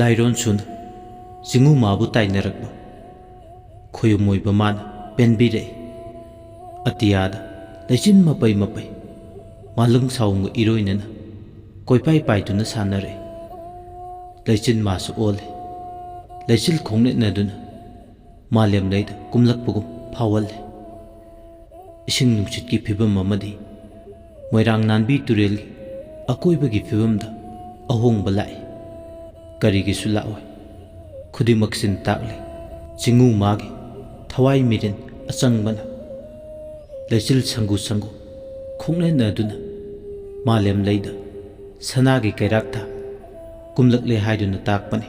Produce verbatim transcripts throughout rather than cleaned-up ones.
ꯂꯥꯏꯔꯣꯟ ꯁꯨꯅ ꯆꯤꯡꯉꯨ ꯃꯥꯕꯨ ꯇꯥꯏꯅꯔꯛꯄ ꯈꯣꯌꯨꯝ ꯑꯣꯏꯕ ꯃꯥꯅ ꯄꯦꯟꯕꯤꯔꯛꯏ꯫ ꯑꯇꯤꯌꯥꯗ ꯂꯩꯆꯤꯟ ꯃꯄꯩ ꯃꯄꯩ ꯃꯥꯂꯪ ꯁꯥꯎꯝꯒ ꯏꯔꯣꯏꯅꯅ ꯀꯣꯏꯄꯥꯏ ꯄꯥꯏꯗꯨꯅ ꯁꯥꯟꯅꯔꯛꯏ꯫ ꯂꯩꯆꯤꯟ ꯃꯥꯁꯨ ꯑꯣꯜꯂꯤ꯫ ꯂꯩꯆꯤꯜ ꯈꯣꯡꯅꯦꯠꯅꯗꯨꯅ ꯃꯥꯂꯦꯝ ꯂꯩꯗ ꯀꯨꯝꯂꯛꯄꯒꯨꯝ ꯐꯥꯎꯍꯜꯂꯤ꯫ ꯏꯁꯤꯡ ꯅꯨꯡꯁꯤꯠꯀꯤ ꯐꯤꯕꯝ ꯑꯃꯗꯤ ꯃꯣꯏꯔꯥꯡ ꯅꯥꯟꯕꯤ ꯇꯨꯔꯦꯜꯒꯤ ꯑꯀꯣꯏꯕꯒꯤ ꯐꯤꯕꯝꯗ ꯑꯍꯣꯡꯕ ꯂꯥꯛꯏ꯫ ꯀꯔꯤꯒꯤꯁꯨ ꯂꯥꯛꯑꯣꯏ꯫ ꯈꯨꯗꯤꯡꯃꯛꯁꯤꯅ ꯇꯥꯛꯂꯤ꯫ ꯆꯤꯡꯉꯨ ꯃꯥꯒꯤ ꯊꯋꯥꯏ ꯃꯤꯔꯦꯟ ꯑꯆꯪꯕꯅ ꯂꯩꯆꯤꯜ ꯁꯪꯒꯨ ꯁꯪꯒꯨ ꯈꯣꯡꯅꯦꯠꯅꯗꯨꯅ ꯃꯥꯂꯦꯝ ꯂꯩꯗ ꯁꯅꯥꯒꯤ ꯀꯩꯔꯥꯛ ꯊꯥ ꯀꯨꯝꯂꯛꯂꯦ ꯍꯥꯏꯗꯨꯅ ꯇꯥꯛꯄꯅꯤ꯫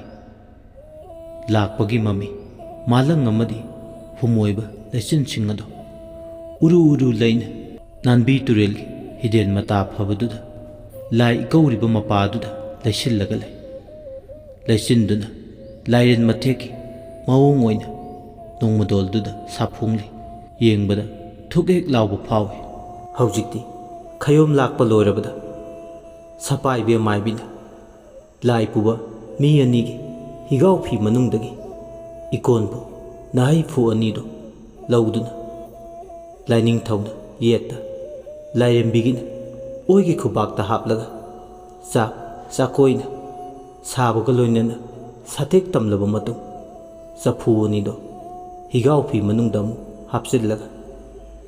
ꯂꯥꯛꯄꯒꯤ ꯃꯃꯤ ꯃꯥꯂꯪ ꯑꯃꯗꯤ ꯍꯨꯝ ꯑꯣꯏꯕ ꯂꯩꯆꯤꯟꯁꯤꯡ ꯑꯗꯨ ꯎꯔꯨ ꯎꯔꯨ ꯂꯩꯅ ꯅꯥꯟꯕꯤ ꯇꯨꯔꯦꯜꯒꯤ ꯍꯤꯗꯦꯟ ꯃꯇꯥ ꯐꯕꯗꯨꯗ ꯂꯥꯏ ꯏꯀꯧꯔꯤꯕ ꯃꯄꯥꯗꯨꯗ ꯂꯩꯁꯤꯜꯂꯒ ꯂꯩ꯫ ꯂꯩꯆꯤꯟꯗꯨꯅ ꯂꯥꯏꯔꯦꯟ ꯃꯊꯦꯛꯀꯤ ꯃꯑꯣꯡ ꯑꯣꯏꯅ ꯅꯣꯡꯃꯗꯣꯜꯗꯨꯗ ꯁꯥꯐꯣꯡꯂꯤ꯫ ꯌꯦꯡꯕꯗ ꯊꯨꯛ ꯍꯦꯛ ꯂꯥꯎꯕ ꯐꯥꯎꯏ꯫ ꯍꯧꯖꯤꯛꯇꯤ ꯈꯌꯣꯝ ꯂꯥꯛꯄ ꯂꯣꯏꯔꯕꯗ ꯁꯄꯥꯏꯕꯤ ꯑꯃꯥꯏꯕꯤꯅ ꯂꯥꯏ ꯄꯨꯕ ꯃꯤ ꯑꯅꯤꯒꯤ ꯍꯤꯒꯥꯎ ꯐꯤ ꯃꯅꯨꯡꯗꯒꯤ ꯏꯀꯣꯟꯕꯨ ꯅꯍꯩꯐꯨ ꯑꯅꯤꯗꯨ ꯂꯧꯗꯨꯅ ꯂꯥꯏꯅꯤꯡꯊꯧꯅ ꯌꯦꯠꯇ, ꯂꯥꯏꯔꯦꯝꯕꯤꯒꯤꯅ ꯑꯣꯏꯒꯤ ꯈꯨꯕꯥꯛꯇ ꯍꯥꯞꯂꯒ ꯆꯥꯛ ꯆꯥꯛꯀꯣꯏꯅ ꯁꯥꯕꯒ ꯂꯣꯏꯅꯅ ꯁꯥꯊꯦꯛ ꯇꯝꯂꯕ ꯃꯇꯨꯡ ꯆꯐꯨ ꯑꯅꯤꯗꯣ ꯍꯤꯒꯥꯎ ꯐꯤ ꯃꯅꯨꯡꯗ ꯑꯃꯨꯛ ꯍꯥꯞꯆꯤꯜꯂꯒ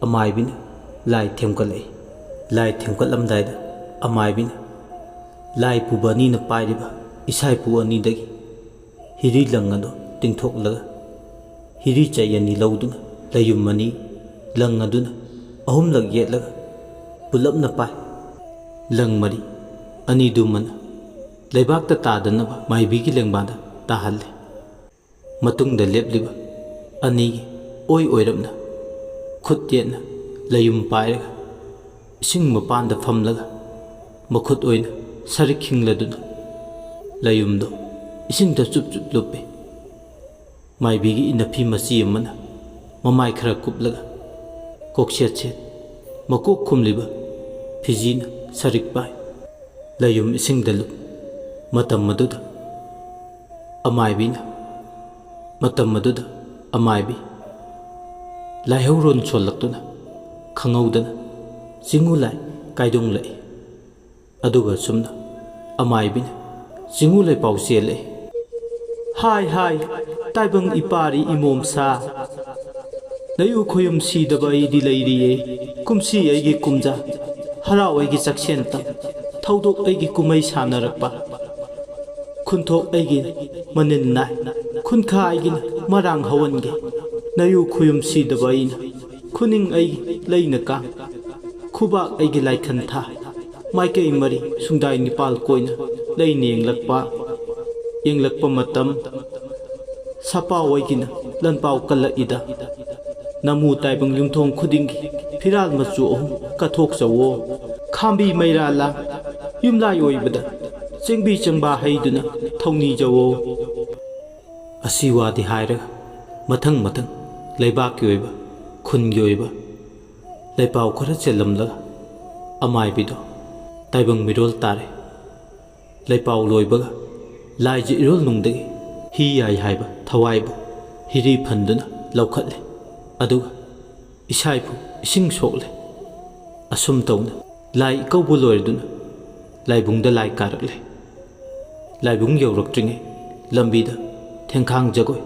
ꯑꯃꯥꯏꯕꯤꯅ ꯂꯥꯏ ꯊꯦꯝꯒꯠꯂꯛꯏ꯫ ꯂꯥꯏ ꯊꯦꯝꯒꯠꯂꯝꯗꯥꯏꯗ ꯑꯃꯥꯏꯕꯤꯅ ꯂꯥꯏ ꯄꯨꯕ ꯑꯅꯤꯅ ꯄꯥꯏꯔꯤꯕ ꯏꯁꯥꯏꯄꯨ ꯑꯅꯤꯗꯒꯤ ꯍꯤꯔꯤ ꯂꯪ ꯑꯗꯨ ꯇꯤꯡꯊꯣꯛꯂꯒ ꯍꯤꯔꯤ ꯆꯩ ꯑꯅꯤ ꯂꯧꯗꯨꯅ ꯂꯩꯌꯨꯝ ꯑꯅꯤ ꯂꯪ ꯑꯗꯨꯅ ꯑꯍꯨꯝꯂꯛ ꯌꯦꯠꯂꯒ ꯄꯨꯂꯞꯅ ꯄꯥꯏ꯫ ꯂꯪ ꯃꯔꯤ ꯑꯅꯤꯗꯨꯃꯅ ꯂꯩꯕꯥꯛꯇ ꯇꯥꯗꯅꯕ ꯃꯥꯏꯕꯤꯒꯤ ꯂꯦꯡꯕꯥꯟꯗ ꯇꯥꯍꯜꯂꯤ꯫ ꯃꯇꯨꯡꯗ ꯂꯦꯞꯂꯤꯕ ꯑꯅꯤꯒꯤ ꯑꯣꯏ ꯑꯣꯏꯔꯞꯅ ꯈꯨꯠ ꯌꯦꯠꯅ ꯂꯩꯌꯨꯝ ꯄꯥꯏꯔꯒ ꯏꯁꯤꯡ ꯃꯄꯥꯟꯗ ꯐꯝꯂꯒ ꯃꯈꯨꯠ ꯑꯣꯏꯅ ꯁꯔꯤꯛ ꯈꯤꯡꯂꯗꯨꯅ ꯂꯩꯌꯨꯝꯗꯣ ꯏꯁꯤꯡꯗ ꯆꯨꯞ ꯆꯨꯞ ꯂꯨꯞꯄꯤ꯫ ꯃꯥꯏꯕꯤꯒꯤ ꯏꯅꯐꯤ ꯃꯆꯤ ꯑꯃꯅ ꯃꯃꯥꯏ ꯈꯔ ꯀꯨꯞꯂꯒ ꯀꯣꯛꯁꯦꯠ ꯁꯦꯠ ꯃꯀꯣꯛ ꯈꯨꯝꯂꯤꯕ ꯐꯤꯖꯤꯅ ꯁꯔꯤꯛ ꯄꯥꯏ꯫ ꯂꯩꯌꯨꯝ ꯏꯁꯤꯡꯗ ꯂꯨꯞ꯫ ꯃꯇꯝ ꯑꯗꯨꯗ ꯑꯃꯥꯏꯕꯤꯅ, ꯃꯇꯝ ꯑꯗꯨꯗ ꯑꯃꯥꯏꯕꯤ ꯂꯥꯏꯍꯧꯔꯣꯟ ꯁꯣꯜꯂꯛꯇꯨꯅ ꯈꯪꯍꯧꯗꯅ ꯆꯤꯡꯉꯨ ꯂꯥꯏ ꯀꯥꯏꯗꯣꯡꯂꯛꯏ꯫ ꯑꯗꯨꯒ ꯑꯁꯨꯝꯅ ꯑꯃꯥꯏꯕꯤꯅ ꯆꯤꯡꯉꯨ ꯂꯩꯄꯥꯎ ꯆꯦꯜꯂꯛꯏ꯫ ꯍꯥꯏ ꯍꯥꯏ, ꯇꯥꯏꯕꯪ ꯏꯄꯥꯔꯤ ꯏꯃꯣꯝꯁꯥ, ꯅꯌꯨ ꯈꯣꯌꯨꯝ ꯁꯤꯗꯕ ꯑꯩꯗꯤ ꯂꯩꯔꯤꯌꯦ꯫ ꯀꯨꯝꯁꯤ ꯑꯩꯒꯤ ꯀꯨꯝꯖꯥ, ꯍꯔꯥꯎ ꯑꯩꯒꯤ ꯆꯥꯛꯁꯦꯟꯇ, ꯊꯧꯗꯣꯛ ꯑꯩꯒꯤ ꯀꯨꯝꯍꯩ ꯁꯥꯟꯅꯔꯛꯄ, ꯈꯨꯟꯊꯣꯛ ꯑꯩꯒꯤ ꯃꯅꯤꯟ ꯅꯥꯏ, ꯈꯨꯟꯈꯥ ꯑꯩꯒꯤꯅ ꯃꯔꯥꯡ ꯍꯧꯍꯟꯒꯦ꯫ ꯅꯌꯨ ꯈꯣꯌꯨꯝ ꯁꯤꯗꯕ ꯑꯩꯅ, ꯈꯨꯅꯤꯡ ꯑꯩꯒꯤ ꯂꯩꯅ ꯀꯥꯡ, ꯈꯨꯕꯥꯛ ꯑꯩꯒꯤ ꯂꯥꯏꯈꯟ ꯊꯥ, ꯃꯥꯏꯀꯩ ꯃꯔꯤ ꯁꯨꯡꯗꯥꯏ ꯅꯤꯄꯥꯜ ꯀꯣꯏꯅ ꯂꯩꯅ ꯌꯦꯡꯂꯛꯄ, ꯌꯦꯡꯂꯛꯄ ꯃꯇꯝ, ꯁꯥꯄꯥꯎ ꯑꯩꯒꯤꯅ ꯂꯟꯄꯥꯎ ꯀꯜꯂꯛꯏꯗ꯫ ꯅꯃꯨ ꯇꯥꯏꯕꯪ ꯌꯨꯝꯊꯣꯡ ꯈꯨꯗꯤꯡꯒꯤ ꯐꯤꯔꯥꯜ ꯃꯆꯨ ꯑꯍꯨꯝ ꯀꯠꯊꯣꯛꯆꯧꯋꯣ꯫ ꯈꯥꯝꯕꯤ ꯃꯩꯔꯥ ꯂꯥꯡ ꯌꯨꯝꯂꯥꯏ ꯑꯣꯏꯕꯗ ꯆꯦꯡꯕꯤ ꯆꯦꯡꯕꯥ ꯍꯩꯗꯨꯅ ꯊꯧꯅꯤꯖꯧꯋꯣ꯫ ꯑꯁꯤ ꯋꯥꯗꯤ ꯍꯥꯏꯔꯒ ꯃꯊꯪ ꯃꯊꯪ ꯂꯩꯕꯥꯛꯀꯤ ꯑꯣꯏꯕ, ꯈꯨꯟꯒꯤ ꯑꯣꯏꯕ ꯂꯩꯄꯥꯎ ꯈꯔ ꯆꯦꯜꯂꯝꯂꯒ ꯑꯃꯥꯏꯕꯤꯗꯣ ꯇꯥꯏꯕꯪ ꯃꯤꯔꯣꯜ ꯇꯥꯔꯦ꯫ ꯂꯩꯄꯥꯎ ꯂꯣꯏꯕꯒ ꯂꯥꯏꯖ ꯏꯔꯣꯜꯅꯨꯡꯗꯒꯤ ꯍꯤ ꯌꯥꯏ ꯍꯥꯏꯕ ꯊꯋꯥꯏꯕꯨ ꯍꯤꯔꯤ ꯐꯟꯗꯨꯅ ꯂꯧꯈꯠꯂꯦ꯫ ꯑꯗꯨꯒ ꯏꯁꯥꯏꯐꯨ ꯏꯁꯤꯡ ꯁꯣꯛꯂꯦ꯫ ꯑꯁꯨꯝ ꯇꯧꯅ ꯂꯥꯏ ꯏꯀꯧꯕ ꯂꯣꯏꯔꯗꯨꯅ ꯂꯥꯏꯕꯨꯡꯗ ꯂꯥꯏ ꯀꯥꯔꯛꯂꯦ꯫ ꯂꯥꯏꯕꯨꯡ ꯌꯧꯔꯛꯇ꯭ꯔꯤꯉꯩ ꯂꯝꯕꯤꯗ ꯊꯦꯡꯈꯥꯡ ꯖꯒꯣꯏ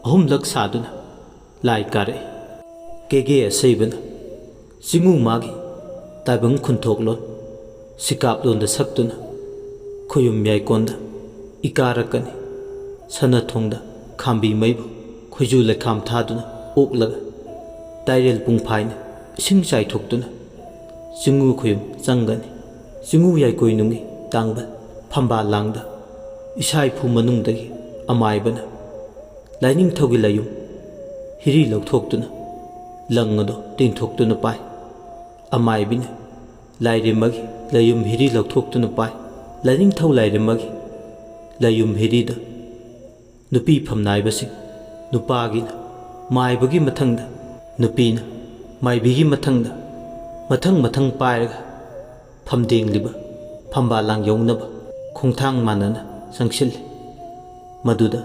ꯑꯍꯨꯝꯂꯛ ꯁꯥꯗꯨꯅ ꯂꯥꯏ ꯀꯥꯔꯛꯏ꯫ ꯀꯦꯒꯦ ꯑꯁꯩꯕꯅ ꯆꯤꯡꯉꯨ ꯃꯥꯒꯤ ꯇꯥꯏꯕꯪ ꯈꯨꯟꯊꯣꯛꯂꯣꯟ ꯁꯤꯀꯥꯞꯂꯣꯟꯗ ꯁꯛꯇꯨꯅ ꯈꯣꯌꯨꯝ ꯌꯥꯏꯀꯣꯟꯗ ꯏꯀꯥꯔꯛꯀꯅꯤ꯫ ꯁꯅꯥꯊꯣꯡꯗ ꯈꯥꯝꯕꯤ ꯃꯩꯕꯨ ꯈꯣꯏꯖꯨ ꯂꯩꯈꯥꯝ ꯊꯥꯗꯨꯅ ꯑꯣꯛꯂꯒ ꯇꯥꯏꯔꯦꯜ ꯄꯨꯡꯐꯥꯏꯅ ꯏꯁꯤꯡ ꯆꯥꯏꯊꯣꯛꯇꯨꯅ ꯆꯤꯡꯉꯨ ꯈꯣꯌꯨꯝ ꯆꯪꯒꯅꯤ꯫ ꯆꯤꯡꯉꯨ ꯌꯥꯏꯀꯣꯏꯅꯨꯡꯒꯤ ꯇꯥꯡꯕ ꯐꯝꯕꯥꯜ ꯂꯥꯡꯗ ꯏꯁꯥ ꯏꯐꯨ ꯃꯅꯨꯡꯗꯒꯤ ꯑꯃꯥꯏꯕꯅ ꯂꯥꯏꯅꯤꯡꯊꯧꯒꯤ ꯂꯥꯏꯌꯨꯝ ꯍꯤꯔꯤ ꯂꯧꯊꯣꯛꯇꯨꯅ ꯂꯪ ꯑꯗꯨ ꯇꯤꯡꯊꯣꯛꯇꯨꯅ ꯄꯥꯏ꯫ ꯑꯃꯥꯏꯕꯤꯅ ꯂꯥꯏꯔꯦꯝꯃꯒꯤ ꯂꯥꯏꯌꯨꯝ ꯍꯤꯔꯤ ꯂꯧꯊꯣꯛꯇꯨꯅ ꯄꯥꯏ꯫ ꯂꯥꯏꯅꯤꯡꯊꯧ ꯂꯥꯏꯔꯦꯝꯃꯒꯤ ꯂꯥꯏꯌꯨꯝ ꯍꯤꯔꯤꯗ ꯅꯨꯄꯤ ꯐꯝꯅꯥꯏꯕꯁꯤꯡ, ꯅꯨꯄꯥꯒꯤꯅ ꯃꯥꯏꯕꯒꯤ ꯃꯊꯪꯗ ꯅꯨꯄꯤꯅ ꯃꯥꯏꯕꯤꯒꯤ ꯃꯊꯪꯗ ꯃꯊꯪ ꯃꯊꯪ ꯄꯥꯏꯔꯒ ꯐꯝꯗꯦꯡꯂꯤꯕ ꯐꯝꯕꯥꯜ ꯂꯥꯡ ꯌꯧꯅꯕ ꯈꯣꯡꯊꯥꯡ ꯃꯥꯟꯅꯅ ꯆꯪꯁꯤꯜꯂꯤ꯫ ꯃꯗꯨꯗ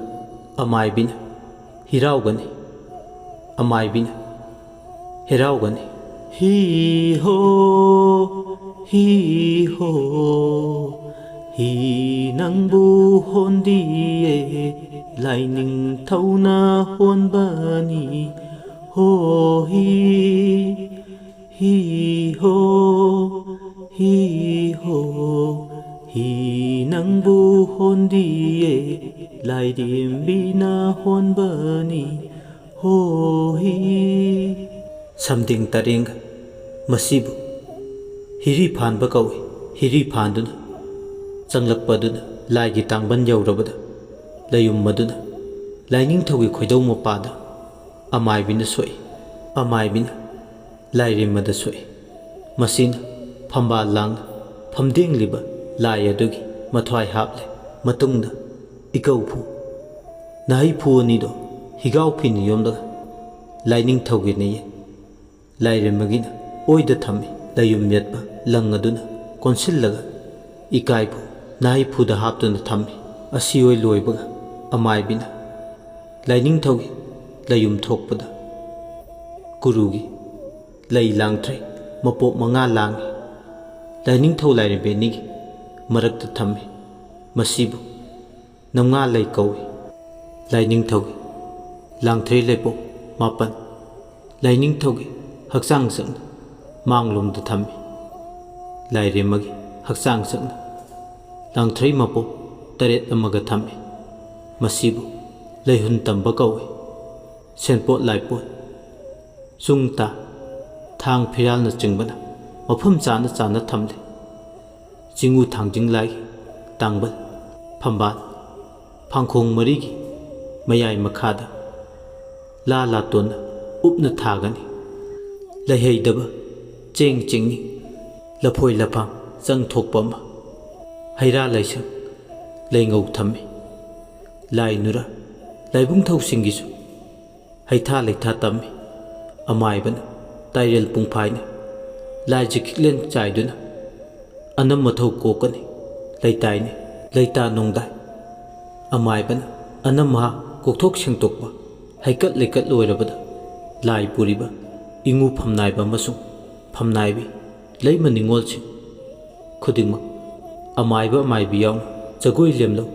ꯑꯃꯥꯏꯕꯤꯅ ꯍꯤꯔꯥꯎꯒꯅꯤ, ꯑꯃꯥꯏꯕꯤꯅ ꯍꯦꯔꯥꯎꯒꯅꯤ꯫ ꯍꯤ ꯍꯣ, ꯍꯤ ꯍꯣ, ꯍꯤ ꯅꯪꯕꯨ ꯍꯣꯟꯗꯤꯌꯦ, ꯂꯥꯏꯅꯤꯡꯊꯧꯅ ꯍꯣꯟꯕꯅꯤ꯫ ꯍꯣ ꯍꯤ, ꯍꯤ ꯍꯣ, ꯍꯤ ꯍꯣ, ꯍꯤ ꯅꯪꯕꯨ ꯍꯣꯟꯗꯤꯌꯦ, ꯂꯥꯏꯔꯦꯝꯕꯤꯅ ꯍꯣꯟꯕꯅꯤ꯫ ꯍꯣ ꯍꯤ꯫ ꯁꯝꯗꯤꯡ ꯇꯔꯦꯡꯒ ꯃꯁꯤꯕꯨ ꯍꯤꯔꯤ ꯐꯥꯟꯕ ꯀꯧꯏ꯫ ꯍꯤꯔꯤ ꯐꯥꯟꯗꯨꯅ ꯆꯪꯂꯛꯄꯗꯨꯅ ꯂꯥꯏꯒꯤ ꯇꯥꯡꯕꯟ ꯌꯧꯔꯕꯗ ꯂꯩꯌꯨꯝ ꯑꯗꯨꯅ ꯂꯥꯏꯅꯤꯡꯊꯧꯒꯤ ꯈꯣꯏꯗꯧ ꯃꯄꯥꯗ ꯑꯃꯥꯏꯕꯤꯅ ꯁꯣꯛꯏ꯫ ꯑꯃꯥꯏꯕꯤꯅ ꯂꯥꯏꯔꯦꯝꯃꯗ ꯁꯣꯛꯏ꯫ ꯃꯁꯤꯅ ꯐꯝꯕꯥꯜ ꯂꯥꯡꯅ ꯐꯝꯗꯦꯡꯂꯤꯕ ꯂꯥꯏ ꯑꯗꯨꯒꯤ ꯃꯊ꯭ꯋꯥꯏ ꯍꯥꯞꯂꯦ꯫ ꯃꯇꯨꯡꯗ ꯏꯀꯧꯐꯨ, ꯅꯥꯍꯩꯐꯨ ꯑꯅꯤꯗꯣ ꯍꯤꯒꯥꯎ ꯐꯤꯅ ꯌꯣꯝꯂꯒ ꯂꯥꯏꯅꯤꯡꯊꯧꯒꯤ ꯅꯌꯦꯛ ꯂꯥꯏꯔꯦꯝꯃꯒꯤꯅ ꯑꯣꯏꯗ ꯊꯝꯃꯤ꯫ ꯂꯩꯌꯨꯝ ꯌꯦꯠꯄ ꯂꯪ ꯑꯗꯨꯅ ꯀꯣꯟꯁꯤꯜꯂꯒ ꯏꯀꯥꯏꯐꯨ ꯅꯥꯍꯩꯐꯨꯗ ꯍꯥꯞꯇꯨꯅ ꯊꯝꯃꯤ꯫ ꯑꯁꯤ ꯑꯣꯏ ꯂꯣꯏꯕꯒ ꯑꯃꯥꯏꯕꯤꯅ ꯂꯥꯏꯅꯤꯡꯊꯧꯒꯤ ꯂꯩꯌꯨꯝ ꯊꯣꯛꯄꯗ ꯀꯨꯔꯨꯒꯤ ꯂꯩ ꯂꯥꯡꯊ꯭ꯔꯩ ꯃꯄꯣꯞ ꯃꯉꯥ ꯂꯥꯡꯏ꯫ ꯂꯥꯏꯅꯤꯡꯊꯧ ꯂꯥꯏꯔꯦꯝꯕꯤ ꯑꯅꯤꯒꯤ ꯃꯔꯛꯇ ꯊꯝꯃꯤ꯫ ꯃꯁꯤꯕꯨ ꯅꯝꯉꯥ ꯂꯩ ꯀꯧꯏ꯫ ꯂꯥꯏꯅꯤꯡꯊꯧꯒꯤ ꯂꯥꯡꯊ꯭ꯔꯩ ꯂꯩꯄꯣꯛ ꯃꯥꯄꯟ ꯂꯥꯏꯅꯤꯡꯊꯧꯒꯤ ꯍꯛꯆꯥꯡ ꯆꯪꯅ ꯃꯥꯡꯂꯣꯝꯗ ꯊꯝꯃꯤ꯫ ꯂꯥꯏꯔꯦꯝꯃꯒꯤ ꯍꯛꯆꯥꯡ ꯆꯪꯅ ꯂꯥꯡꯊ꯭ꯔꯩ ꯃꯄꯣꯛ ꯇꯔꯦꯠ ꯑꯃꯒ ꯊꯝꯃꯤ꯫ ꯃꯁꯤꯕꯨ ꯂꯩꯍꯨꯟ ꯇꯝꯕ ꯀꯧꯏ꯫ ꯁꯦꯟꯄꯣꯠ ꯂꯥꯏꯄꯣꯠ, ꯆꯨꯡ ꯇꯥ, ꯊꯥꯡ ꯐꯤꯔꯥꯜꯅꯆꯤꯡꯕꯅ ꯃꯐꯝ ꯆꯥꯅ ꯆꯥꯅ ꯊꯝꯂꯤ꯫ ꯆꯤꯡꯉꯨ ꯊꯥꯡꯖꯤꯡ ꯂꯥꯏꯒꯤ ꯇꯥꯡꯕꯜ, ꯐꯝꯕꯥꯜ, ꯐꯥꯡꯈꯣꯡ ꯃꯔꯤꯒꯤ ꯃꯌꯥꯏ ꯃꯈꯥꯗ ꯂꯥ ꯂꯥꯇꯣꯟꯅ ꯎꯞꯅ ꯊꯥꯒꯅꯤ꯫ ꯂꯩꯍꯩꯗꯕ ꯆꯦꯡ ꯆꯤꯡꯅꯤ, ꯂꯐꯣꯏ ꯂꯐꯥꯡ ꯆꯪ ꯊꯣꯛꯄ ꯑꯃ, ꯍꯩꯔꯥ ꯂꯩꯁꯪ ꯂꯩꯉꯧ ꯊꯝꯃꯤ꯫ ꯂꯥꯏ ꯅꯨꯔꯥ ꯂꯥꯏꯕꯨꯡꯊꯧꯁꯤꯡꯒꯤꯁꯨ ꯍꯩꯊꯥ ꯂꯩꯊꯥ ꯇꯝꯃꯤ꯫ ꯑꯃꯥꯏꯕꯅ ꯇꯥꯏꯔꯦꯜ ꯄꯨꯡꯐꯥꯏꯅ ꯂꯥꯏꯖ ꯈꯤꯛꯂꯦꯟ ꯆꯥꯏꯗꯨꯅ ꯑꯅꯝ ꯃꯊꯧ ꯀꯣꯛꯀꯅꯤ꯫ ꯂꯩꯇꯥꯏꯅꯤ ꯂꯩꯇꯥ ꯅꯣꯡꯗꯥꯏ ꯑꯃꯥꯏꯕꯅ ꯑꯅꯝ ꯑꯍꯥ ꯀꯣꯛꯊꯣꯛ ꯁꯦꯡꯗꯣꯛꯄ ꯍꯩꯀꯠ ꯂꯩꯀꯠ ꯂꯣꯏꯔꯕꯗ, ꯂꯥꯏ ꯄꯨꯔꯤꯕ ꯏꯉꯨ ꯐꯝꯅꯥꯏꯕ ꯑꯃꯁꯨꯡ ꯐꯝꯅꯥꯏꯕꯤ ꯂꯩꯃ ꯅꯤꯉꯣꯜꯁꯤꯡ ꯈꯨꯗꯤꯡꯃꯛ, ꯑꯃꯥꯏꯕ ꯑꯃꯥꯏꯕꯤ ꯌꯥꯎꯅ, ꯖꯒꯣꯏ ꯂꯦꯝꯂꯧ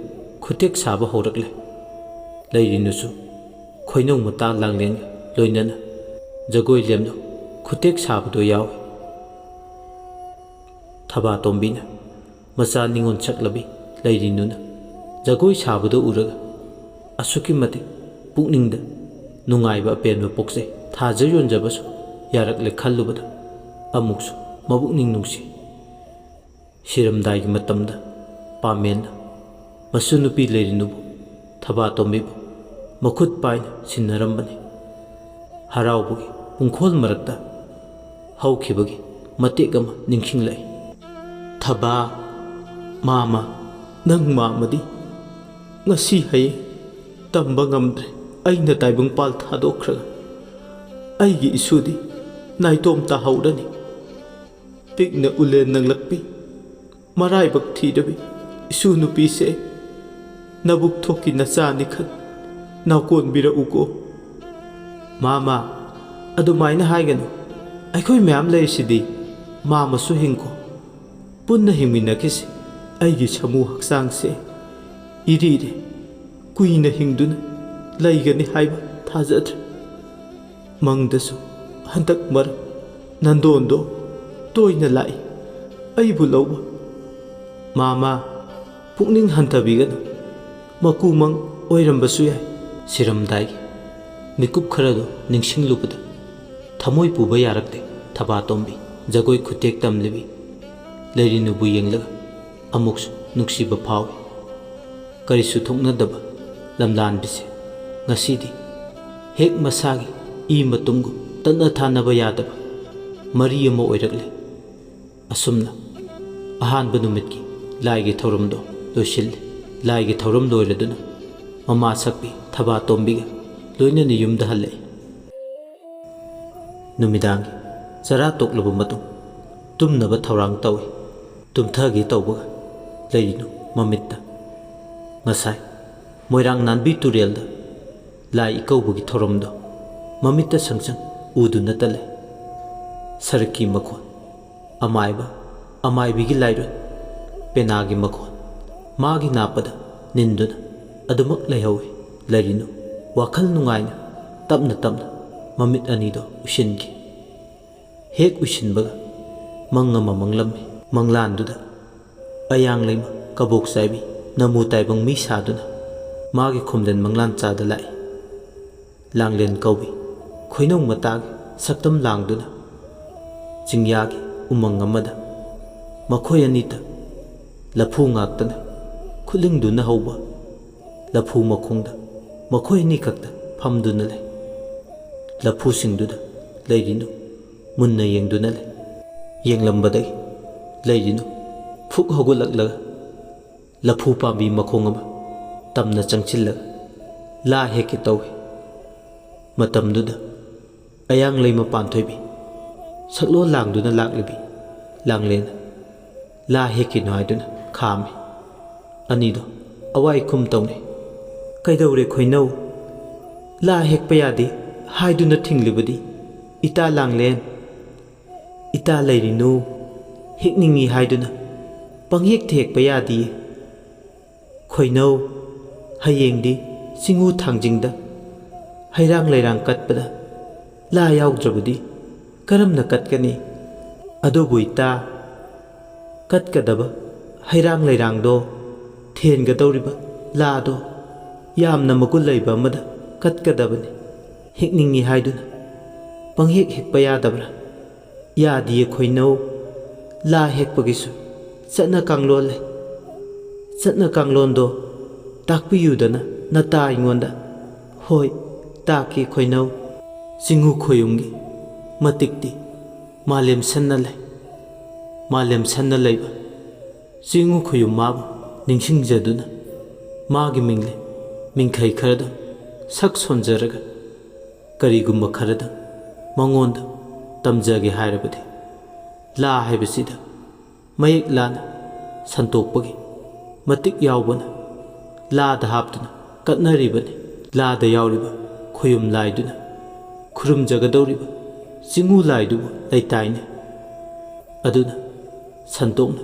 ꯈꯨꯇꯦꯛ ꯁꯥꯕ ꯍꯧꯔꯛꯂꯦ꯫ ꯂꯩꯔꯤꯅꯨꯁꯨ ꯈꯣꯏꯅꯧ ꯃꯇꯥ ꯂꯥꯡꯂꯦꯟꯒ ꯂꯣꯏꯅꯅ ꯖꯒꯣꯏ ꯂꯦꯝꯂꯧ ꯈꯨꯇꯦꯛ ꯁꯥꯕꯗꯣ ꯌꯥꯎꯏ꯫ ꯊꯕꯥꯇꯣꯝꯕꯤꯅ ꯃꯆꯥ ꯅꯤꯉꯣꯜ ꯁꯛꯂꯕꯤ ꯂꯩꯔꯤꯅꯨꯅ ꯖꯒꯣꯏ ꯁꯥꯕꯗꯨ ꯎꯔꯒ ꯑꯁꯨꯛꯀꯤ ꯃꯇꯤꯛ ꯄꯨꯛꯅꯤꯡꯗ ꯅꯨꯡꯉꯥꯏꯕ ꯑꯄꯦꯟꯕ ꯄꯣꯛꯆꯩ꯫ ꯊꯥꯖ ꯌꯣꯟꯖꯕꯁꯨ ꯌꯥꯔꯛꯂꯦ ꯈꯜꯂꯨꯕꯗ ꯑꯃꯨꯛꯁꯨ ꯃꯕꯨꯛꯅꯤꯡ ꯅꯨꯡꯁꯤ꯫ ꯁꯤꯔꯝꯗꯥꯏꯒꯤ ꯃꯇꯝꯗ ꯄꯥꯃꯦꯟꯅ ꯃꯁꯨ ꯅꯨꯄꯤ ꯂꯩꯔꯤꯅꯨꯕꯨ, ꯊꯕꯥꯇꯣꯝꯕꯤꯕꯨ ꯃꯈꯨꯠ ꯄꯥꯏꯅ ꯁꯤꯟꯅꯔꯝꯕꯅꯤ꯫ ꯍꯔꯥꯎꯕꯒꯤ ꯄꯨꯡꯈꯣꯜ ꯃꯔꯛꯇ ꯍꯧꯈꯤꯕꯒꯤ ꯃꯇꯦꯛ ꯑꯃ ꯅꯤꯡꯁꯤꯡꯂꯛꯏ꯫ "ꯊꯕꯥ, ꯃꯥꯃ, ꯅꯪ ꯃꯥꯃꯗꯤ ꯉꯁꯤ ꯍꯌꯦꯡ ꯇꯝꯕ ꯉꯝꯗ꯭ꯔꯦ꯫ ꯑꯩꯅ ꯇꯥꯏꯕꯪꯄꯥꯜ ꯊꯥꯗꯣꯛꯈ꯭ꯔꯒ ꯑꯩꯒꯤ ꯏꯁꯨꯗꯤ ꯅꯥꯏꯇꯣꯝ ꯇꯥꯍꯧꯔꯅꯤ꯫ ꯄꯤꯛꯅ ꯎꯂꯦꯟ ꯅꯪꯂꯛꯄꯤ, ꯃꯔꯥꯏꯕꯛ ꯊꯤꯔꯕꯤ ꯏꯁꯨ ꯅꯨꯄꯤꯁꯦ, ꯅꯕꯨꯛ ꯊꯣꯛꯀꯤ ꯅꯆꯥꯅꯤ ꯈꯟ ꯅꯥꯎꯀꯣꯟꯕꯤꯔꯛꯎꯀꯣ꯫" "ꯃꯥꯃ, ꯑꯗꯨꯃꯥꯏꯅ ꯍꯥꯏꯒꯅꯨ꯫ ꯑꯩꯈꯣꯏ ꯃꯌꯥꯝ ꯂꯩꯔꯤꯁꯤꯗꯤ꯫ ꯃꯥꯃꯁꯨ ꯍꯤꯡꯈꯣ꯫ ꯄꯨꯟꯅ ꯍꯤꯡꯃꯤꯟꯅꯈꯤꯁꯤ꯫ ꯑꯩꯒꯤ ꯁꯥꯃꯨ ꯍꯛꯆꯥꯡꯁꯦ ꯏꯔꯤꯔꯦ꯫ ꯀꯨꯏꯅ ꯍꯤꯡꯗꯨꯅ ꯂꯩꯒꯅꯤ ꯍꯥꯏꯕ ꯊꯥꯖꯗ꯭ꯔꯦ꯫ ꯃꯪꯗꯁꯨ ꯍꯟꯗꯛ ꯃꯔꯛ ꯅꯟꯗꯣꯟꯗꯣ ꯇꯣꯏꯅ ꯂꯥꯛꯏ꯫ ꯑꯩꯕꯨ ꯂꯧꯕ꯫ ꯃꯥꯃ, ꯄꯨꯛꯅꯤꯡ ꯍꯟꯊꯕꯤꯒꯅꯨ꯫ ꯃꯀꯨꯃꯪ ꯑꯣꯏꯔꯝꯕꯁꯨ ꯌꯥꯏ꯫" ꯁꯤꯔꯝꯗꯥꯏꯒꯤ ꯃꯤꯀꯨꯞ ꯈꯔꯗꯣ ꯅꯤꯡꯁꯤꯡꯂꯨꯕꯗ ꯊꯃꯣꯏ ꯄꯨꯕ ꯌꯥꯔꯛꯇꯦ꯫ ꯊꯕꯥꯇꯣꯝꯕꯤ ꯖꯒꯣꯏ ꯈꯨꯇꯦꯛ ꯇꯝꯂꯤꯕꯤ ꯂꯩꯔꯤꯅꯨꯕꯨ ꯌꯦꯡꯂꯒ ꯑꯃꯨꯛꯁꯨ ꯅꯨꯡꯁꯤꯕ ꯐꯥꯎꯏ꯫ ꯀꯔꯤꯁꯨ ꯊꯣꯛꯅꯗꯕ ꯂꯝꯂꯥꯟꯕꯤꯁꯦ ꯉꯁꯤꯗꯤ ꯍꯦꯛ ꯃꯁꯥꯒꯤ ꯏ ꯃꯇꯨꯝꯒꯨꯝ ꯇꯠꯅ ꯊꯥꯅꯕ ꯌꯥꯗꯕ ꯃꯔꯤ ꯑꯃ ꯑꯣꯏꯔꯛꯂꯦ꯫ ꯑꯁꯨꯝꯅ ꯑꯍꯥꯟꯕ ꯅꯨꯃꯤꯠꯀꯤ ꯂꯥꯏꯒꯤ ꯊꯧꯔꯝꯗꯣ ꯂꯣꯏꯁꯤꯜꯂꯤ꯫ ꯂꯥꯏꯒꯤ ꯊꯧꯔꯝ ꯂꯣꯏꯔꯗꯨꯅ ꯃꯃꯥ ꯁꯛꯄꯤ ꯊꯕꯥꯇꯣꯝꯕꯤꯒ ꯂꯣꯏꯅꯅ ꯌꯨꯝꯗ ꯍꯜꯂꯛꯏ꯫ ꯅꯨꯃꯤꯗꯥꯡꯒꯤ ꯆꯔꯥ ꯇꯣꯛꯂꯕ ꯃꯇꯨꯡ ꯇꯨꯝꯅꯕ ꯊꯧꯔꯥꯡ ꯇꯧꯏ꯫ ꯇꯨꯝꯊꯒꯦ ꯇꯧꯕꯒ ꯂꯩꯔꯤꯅꯨ ꯃꯃꯤꯠꯇ ꯉꯁꯥꯏ ꯃꯣꯏꯔꯥꯡ ꯅꯥꯟꯕꯤ ꯇꯨꯔꯦꯜꯗ ꯂꯥꯏ ꯏꯀꯧꯕꯒꯤ ꯊꯧꯔꯝꯗꯣ ꯃꯃꯤꯠꯇ ꯁꯪꯁꯪ ꯎꯗꯨꯅꯇ ꯂꯩ꯫ ꯁꯔꯛꯀꯤ ꯃꯈꯣꯟ, ꯑꯃꯥꯏꯕ, ꯑꯃꯥꯏꯕꯤꯒꯤ ꯂꯥꯏꯔꯣꯏ, ꯄꯦꯅꯥꯒꯤ ꯃꯈꯣꯟ, ꯃꯥꯒꯤ ꯅꯥꯞꯄꯗ ꯅꯤꯟꯗꯨꯅ ꯑꯗꯨꯃꯛ ꯂꯩꯍꯧꯏ꯫ ꯂꯩꯔꯤꯅꯨ, ꯋꯥꯈꯜ ꯅꯨꯡꯉꯥꯏꯅ ꯇꯞꯅ ꯇꯞꯅ ꯃꯃꯤꯠ ꯑꯅꯤꯗꯣ ꯎꯏꯁꯤꯟꯈꯤ꯫ ꯍꯦꯛ ꯎꯏꯁꯤꯟꯕꯒ ꯃꯪ ꯑꯃ ꯃꯪꯂꯝꯃꯤ꯫ ꯃꯪꯂꯥꯟꯗꯨꯗ ꯑꯌꯥꯡ ꯂꯩꯃ ꯀꯕꯣꯛ ꯆꯥꯏꯕꯤ ꯅꯃꯨ ꯇꯥꯏꯕꯪ ꯃꯤ ꯁꯥꯗꯨꯅ ꯃꯥꯒꯤ ꯈꯣꯝꯂꯦꯟ ꯃꯪꯂꯥꯟ ꯆꯥꯗ ꯂꯥꯛꯏ꯫ ꯂꯥꯡꯂꯦꯟ ꯀꯧꯏ ꯈꯣꯏꯅꯧ ꯃꯇꯥꯒꯤ ꯁꯛꯇꯝ ꯂꯥꯡꯗꯨꯅ ꯆꯤꯡꯌꯥꯒꯤ ꯎꯃꯪ ꯑꯃꯗ ꯃꯈꯣꯏ ꯑꯅꯤꯇ ꯂꯐꯨ ꯉꯥꯛꯇꯅ ꯈꯨꯠꯂꯤꯡꯗꯨꯅ ꯍꯧꯕ ꯂꯐꯨ ꯃꯈꯣꯡꯗ ꯃꯈꯣꯏ ꯑꯅꯤꯈꯛꯇ ꯐꯝꯗꯨꯅ ꯂꯩ꯫ ꯂꯐꯨꯁꯤꯡꯗꯨꯗ ꯂꯩꯔꯤꯅꯨ ꯃꯨꯟꯅ ꯌꯦꯡꯗꯨꯅ ꯂꯩ꯫ ꯌꯦꯡꯂꯝꯕꯗꯒꯤ ꯂꯩꯔꯤꯅꯨ ꯐꯨꯛ ꯍꯧꯒꯠꯂꯛꯂꯒ ꯂꯐꯨ ꯄꯥꯝꯕꯤ ꯃꯈꯣꯡ ꯑꯃ ꯇꯝꯅ ꯆꯪꯁꯤꯜꯂꯒ ꯂꯥ ꯍꯦꯛꯀꯦ ꯇꯧꯏ꯫ ꯃꯇꯝꯗꯨꯗ ꯑꯌꯥꯡ ꯂꯩꯃ ꯄꯥꯟꯊꯣꯏꯕꯤ ꯁꯛꯂꯣꯟ ꯂꯥꯡꯗꯨꯅ ꯂꯥꯛꯂꯤꯕꯤ ꯂꯥꯡꯂꯦꯟ ꯂꯥ ꯍꯦꯛꯀꯤꯅꯣ ꯍꯥꯏꯗꯨꯅ ꯈꯥꯝꯃꯤ꯫ ꯑꯅꯤꯗꯣ ꯑꯋꯥꯏ ꯈꯨꯝ ꯇꯧꯅꯩ꯫ "ꯀꯩꯗꯧꯔꯦ ꯈꯣꯏꯅꯧ? ꯂꯥ ꯍꯦꯛꯄ ꯌꯥꯗꯦ ꯍꯥꯏꯗꯨꯅ ꯊꯤꯡꯂꯤꯕꯗꯤ ꯏꯇꯥ ꯂꯥꯡꯂꯦꯟ, ꯏꯇꯥ ꯂꯩꯔꯤꯅꯨ, ꯍꯦꯛꯅꯤꯡꯏ ꯍꯥꯏꯗꯨꯅ ꯄꯪꯍꯦꯛꯇ ꯍꯦꯛꯄ ꯌꯥꯗꯤꯌꯦ꯫ ꯈꯣꯏꯅꯧ, ꯍꯌꯦꯡꯗꯤ ꯆꯤꯡꯉꯨ ꯊꯥꯡꯖꯤꯡꯗ ꯍꯩꯔꯥꯡ ꯂꯩꯔꯥꯡ ꯀꯠꯄꯗ ꯂꯥ ꯌꯥꯎꯗ꯭ꯔꯕꯗꯤ ꯀꯔꯝꯅ ꯀꯠꯀꯅꯤ? ꯑꯗꯨꯕꯨ ꯏꯇꯥ, ꯀꯠꯀꯗꯕ ꯍꯩꯔꯥꯡ ꯂꯩꯔꯥꯡꯗꯣ, ꯊꯦꯟꯒꯗꯧꯔꯤꯕ ꯂꯥꯗꯣ ꯌꯥꯝꯅ ꯃꯒꯨꯟ ꯂꯩꯕ ꯑꯃꯗ ꯀꯠꯀꯗꯕꯅꯤ꯫ ꯍꯦꯛꯅꯤꯡꯏ ꯍꯥꯏꯗꯨꯅ ꯄꯪꯍꯦꯛ ꯍꯦꯛꯄ ꯌꯥꯗꯕ꯭ꯔꯥ?" "ꯌꯥꯗꯤꯌꯦ ꯈꯣꯏꯅꯧ, ꯂꯥ ꯍꯦꯛꯄꯒꯤꯁꯨ ꯆꯠꯅ ꯀꯥꯡꯂꯣꯟ ꯂꯩ꯫ ꯆꯠꯅ ꯀꯥꯡꯂꯣꯟꯗꯣ ꯇꯥꯛꯄꯤꯌꯨꯗꯅ ꯅꯇꯥ ꯑꯩꯉꯣꯟꯗ꯫" "ꯍꯣꯏ, ꯇꯥꯛꯀꯦ ꯈꯣꯏꯅꯧ꯫ ꯆꯤꯡꯉꯨ ꯈꯣꯌꯨꯝꯒꯤ ꯃꯇꯤꯛꯇꯤ ꯃꯥꯂꯦꯝ ꯁꯟꯅ ꯂꯩ꯫ ꯃꯥꯂꯦꯝ ꯁꯟꯅ ꯂꯩꯕ ꯆꯤꯡꯉꯨ ꯈꯣꯌꯨꯝ ꯃꯥꯕꯨ ꯅꯤꯡꯁꯤꯡꯖꯗꯨꯅ ꯃꯥꯒꯤ ꯃꯤꯡꯂꯦ ꯃꯤꯡꯈꯩ ꯈꯔꯗ ꯁꯛ ꯁꯣꯟꯖꯔꯒ ꯀꯔꯤꯒꯨꯝꯕ ꯈꯔꯗ ꯃꯉꯣꯟꯗ ꯇꯝꯖꯒꯦ ꯍꯥꯏꯔꯕꯗꯤ ꯂꯥ ꯍꯥꯏꯕꯁꯤꯗ ꯃꯌꯦꯛ ꯂꯥꯅ ꯁꯟꯇꯣꯛꯄꯒꯤ ꯃꯇꯤꯛ ꯌꯥꯎꯕꯅ ꯂꯥꯗ ꯍꯥꯞꯇꯨꯅ ꯀꯠꯅꯔꯤꯕꯅꯤ꯫ ꯂꯥꯗ ꯌꯥꯎꯔꯤꯕ ꯈꯣꯌꯨꯝ ꯂꯥꯏꯗꯨꯅ ꯈꯨꯔꯨꯝꯖꯒꯗꯧꯔꯤꯕ ꯆꯤꯡꯉꯨ ꯂꯥꯏꯗꯨꯕꯨ ꯂꯩꯇꯥꯏꯅꯩ꯫ ꯑꯗꯨꯅ ꯁꯟꯇꯣꯛꯅ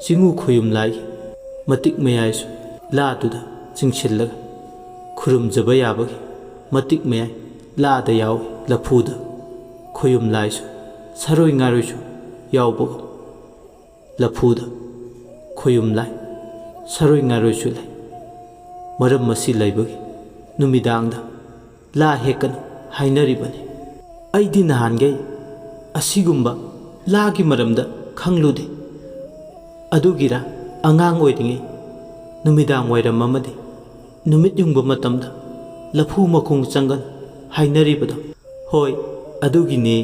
ꯆꯤꯡꯉꯨ ꯈꯣꯌꯨꯝ ꯂꯥꯏꯒꯤ ꯃꯇꯤꯛ ꯃꯌꯥꯏꯁꯨ ꯂꯥꯗꯨꯗ ꯆꯤꯡꯁꯤꯜꯂꯒ ꯈꯨꯔꯨꯝꯖꯕ ꯌꯥꯕꯒꯤ ꯃꯇꯤꯛ ꯃꯌꯥꯏ ꯂꯥꯗ ꯌꯥꯎꯏ꯫ ꯂꯐꯨꯗ ꯈꯣꯌꯨꯝ ꯂꯥꯏꯁꯨ ꯁꯥꯔꯣꯏ ꯉꯥꯔꯣꯏꯁꯨ ꯌꯥꯎꯕꯒꯨꯝ ꯂꯐꯨꯗ ꯈꯣꯌꯨꯝ ꯂꯥꯏ, ꯁꯥꯔꯣꯏ ꯉꯥꯔꯣꯏꯁꯨ ꯂꯩ꯫ ꯃꯔꯝ ꯑꯁꯤ ꯂꯩꯕꯒꯤ ꯅꯨꯃꯤꯗꯥꯡꯗ ꯂꯥ ꯍꯦꯛꯀꯅꯨ ꯍꯥꯏꯅꯔꯤꯕꯅꯤ꯫ ꯑꯩꯗꯤ ꯅꯍꯥꯟꯈꯩ ꯑꯁꯤꯒꯨꯝꯕ ꯂꯥꯒꯤ ꯃꯔꯝꯗ ꯈꯪꯂꯨꯗꯦ꯫ ꯑꯗꯨꯒꯤꯔ ꯑꯉꯥꯡ ꯑꯣꯏꯔꯤꯉꯩ ꯅꯨꯃꯤꯗꯥꯡ ꯋꯥꯏꯔꯝ ꯑꯃꯗꯤ ꯅꯨꯃꯤꯠ ꯌꯨꯡꯕ ꯃꯇꯝꯗ ꯂꯐꯨ ꯃꯈꯣꯡ ꯆꯪꯒꯅꯨ ꯍꯥꯏꯅꯔꯤꯕꯗꯣ? ꯍꯣꯏ, ꯑꯗꯨꯒꯤꯅꯦ꯫